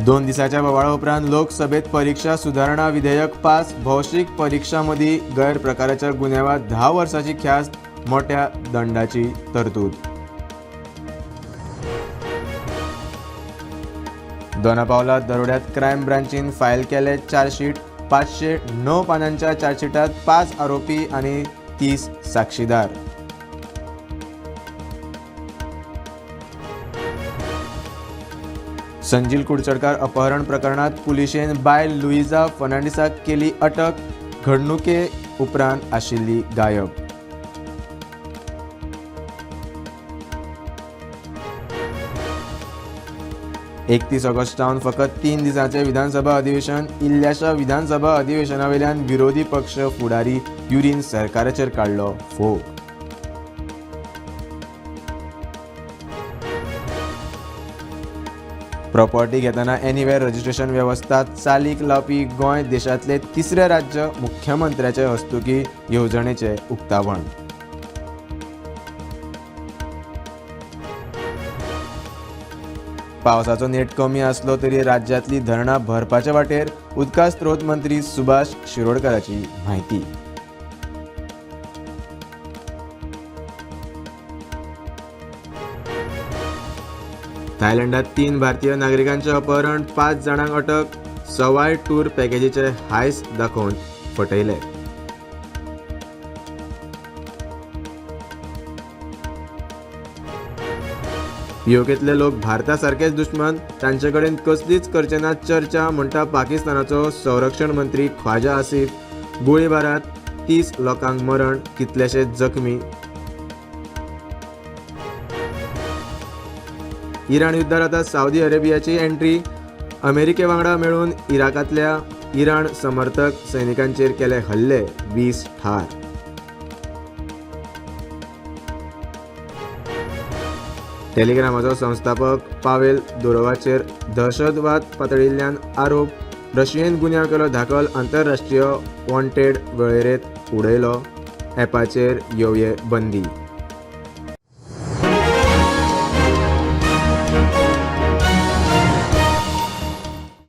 2 दिसाच्या बोवाळा उपरांत लोकसभेत परीक्षा सुधारणा विधेयक पास. भौशीक परिक्षा मदीं गैरप्रकाराच्या गुन्यांवात 10 वर्सांची ख्यास्त, मोठ्या दंडाची तरतूद. दोनापावला दरोड्यात क्रायम ब्रांचीन फायल केले चार्जशीट. 509 पानांच्या चार्जशीटात 5 आरोपी आनी 30 साक्षीदार. संजील कुडचडकार अपहरण प्रकरणात पुलिशेन बायल लुईजा फर्नांडीसाक केली अटक. घडणुके उपरांत आशिल्ली गायब. 31 ऑगस्टावन फकत 3 दिसांचे विधानसभा अधिवेशन. इल्ल्याशा विधानसभा अधिवेशनावेल्यान विरोधी पक्ष फुडारी युरीन सरकाराचेर काडलो फोग. प्रॉपर्टी घेतना एनीवेर रजिस्ट्रेशन वेवस्था चालीक लावपी गोंय देशांतले तिसरे राज्य. मुख्यमंत्र्याचे हस्तुकी येवजणेचें उक्तावण. पावसाचो नेट कमी आसलो तरी राज्यांतली धरणां भरपाचे वाटेर. उदका स्रोत मंत्री सुभाष शिरोडकाराची म्हायती. थायलंडात 3 भारतीय नागरिकांचे अपहरण, 5 जाणांक अटक. सवाय टूर पॅकेजीचे हायस दाखोवन फटयले. पीओकेंतले लोक भारता सारकेच दुस्मान, तांचे कडेन कसलीच करचे ना चर्चा, म्हणटा पाकिस्तानाचो संरक्षण मंत्री ख्वाजा आसिफ. गोळीबारात 30 लोकांक मरण, कितलेशेच जखमी. इराण युद्धार आता सावदी अरेबियाची एंट्री. अमेरिके वांगडा मेळून इराकांतल्या इराण समर्थक सैनिकांचेर केले हल्ले, 20 ठार. टेलिग्रामाचो संस्थापक पावेल दुरोवाचेर दहशतवाद पातळिल्ल्यान आरोप. रशियेन गुन्यांव केलो दाखल. आंतरराष्ट्रीय वॉन्टेड वळेरेंत उडयलो. ॲपाचेर येवये बंदी.